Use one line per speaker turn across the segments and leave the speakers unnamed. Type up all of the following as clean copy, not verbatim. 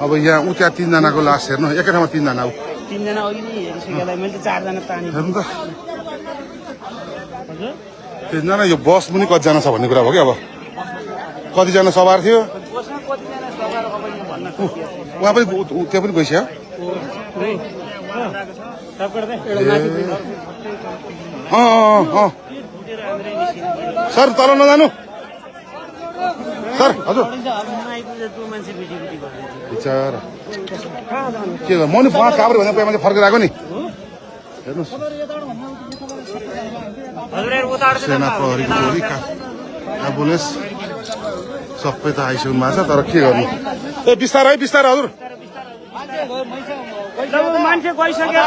अब यहाँ उ त्यहाँ 3 जनाको लास हेर्नु एकै ठाउँमा 3 जना
3 जना अघि नि हेरिसकेलाई मैले त 4 जना तानी
हेर्नु त
हजुर
3 जना यो बस पनि कति जना छ भन्ने कुरा हो कि अब कति जना सवार थियो
बसमा कति जना सवार अब यहाँ भन्न सकिएन
उहाँ पनि त्यहाँ पनि गइसक्यो सर तल नजानु सर हजुर बिचारा के म नि काभ्रे भनेर कोही मान्छे फर्केर आएको नि हेर्नुहोस् सेना प्रहरीको टोली एम्बुलेन्स सबै त आइसक्नु भएको छ तर के गर्नु ए बिस्तारै बिस्तारै हजुर
मान्छे गइसक्यो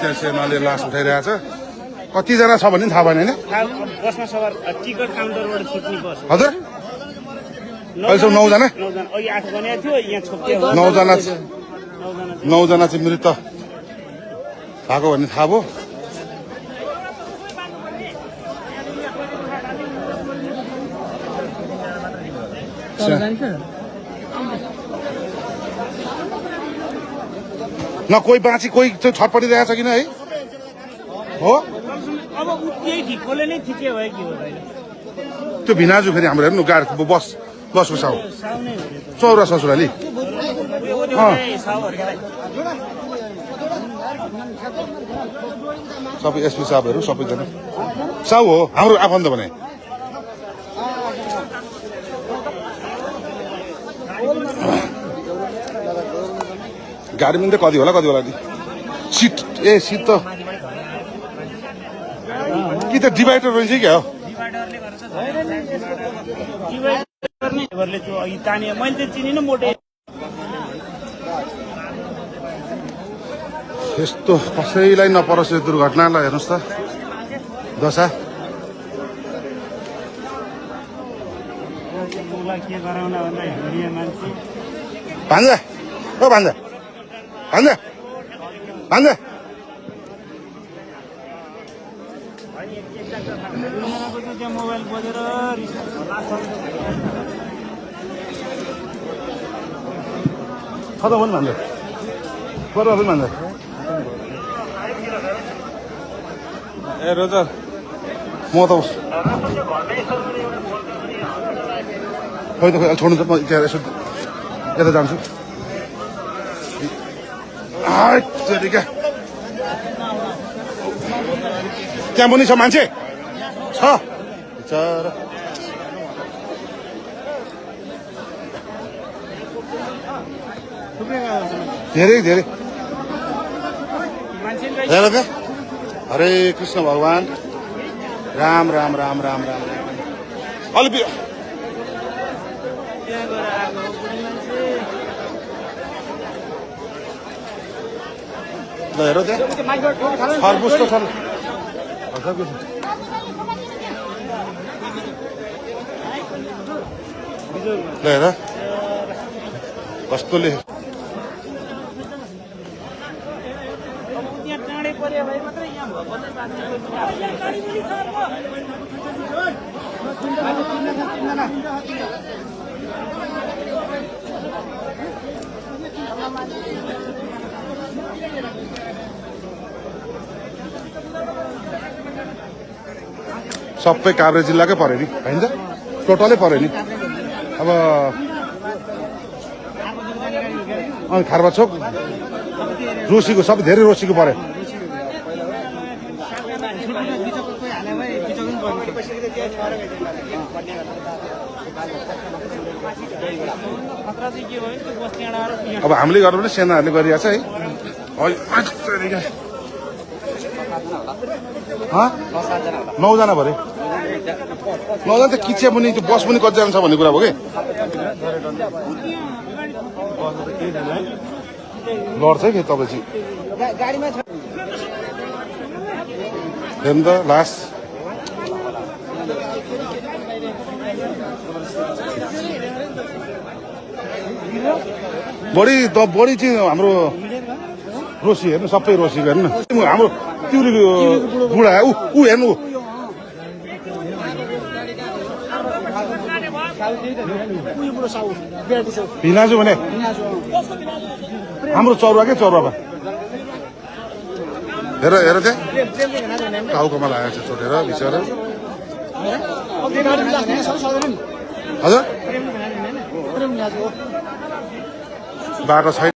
त्यहाँ सेनाले लास उठाइरहेको छ कतिजना छ भन्ने थाहा भएन होइन
बसमा सवार टिकट काउन्टरबाट छुट्ने बस
हजुर अहिलेसम्म 9 जना
अघि 8 बनेको थियो यहाँ छोप्यो
9 जना चाहिँ मृत भएको भन्ने थाहा भयो न कोही बाँची कोही छटपटिरहेको छ किन है हो
अब त्यही ठिकले नै ठिकै भयो कि हो
त्यो भिनाजु फेरि हाम्रो हेर्नु गाडी बसको साउ चौरा ससुराली सबै एसपी साहबहरू सबैजना साउ हो हाम्रो आफन्त भने गाडी पनि त कति होला नि सिट सिट त कि त डिभाइडर रहेछ क्या हो यस्तो कसैलाई नपरोस् यो दुर्घटनालाई हेर्नुहोस् त दशा भान्जा ओ भान्जा भान्जा भान्जा
मोबाइल बजेर
खतम पनि भन्दा बरुवा पनि भन्दा ए रोजर म त खोइ त खोइ छोड्नु त म त्यहाँ यसो यता जान्छु त्यहाँ पनि छ मान्छे छ बिचारा धेरै धेरै हेर क्या हरे कृष्ण भगवान राम राम राम राम राम अलि ल हेर त्यहाँ खरबुजको छ ल हेर कस्तोले सबै काभ्रे जिल्लाकै पर्यो नि होइन त टोटलै पर्यो नि अब अनि खारबाछोक रोसीको सबै धेरै रोसीको पर्यो अब हामीले गर्नु पनि सेनाहरूले गरिरहेछ है 9 जना भरे 9 जना त किचे पनि त्यो बस पनि कतिजना छ भन्ने कुरा हो कि लड्छ कि तपाईँ चाहिँ हेर्नु त लास बढी चाहिँ हाम्रो रोसी हेर्नु सबै रोसी हेर्नु हाम्रो तिउरीको बुढा ऊ हेर्नु भिनाजु भने हाम्रो चौरा के चौरामा हेर हेर त्यहाँ टाउकोमा लागेको छ चोटेर बिचरा हजुर बाटो छैन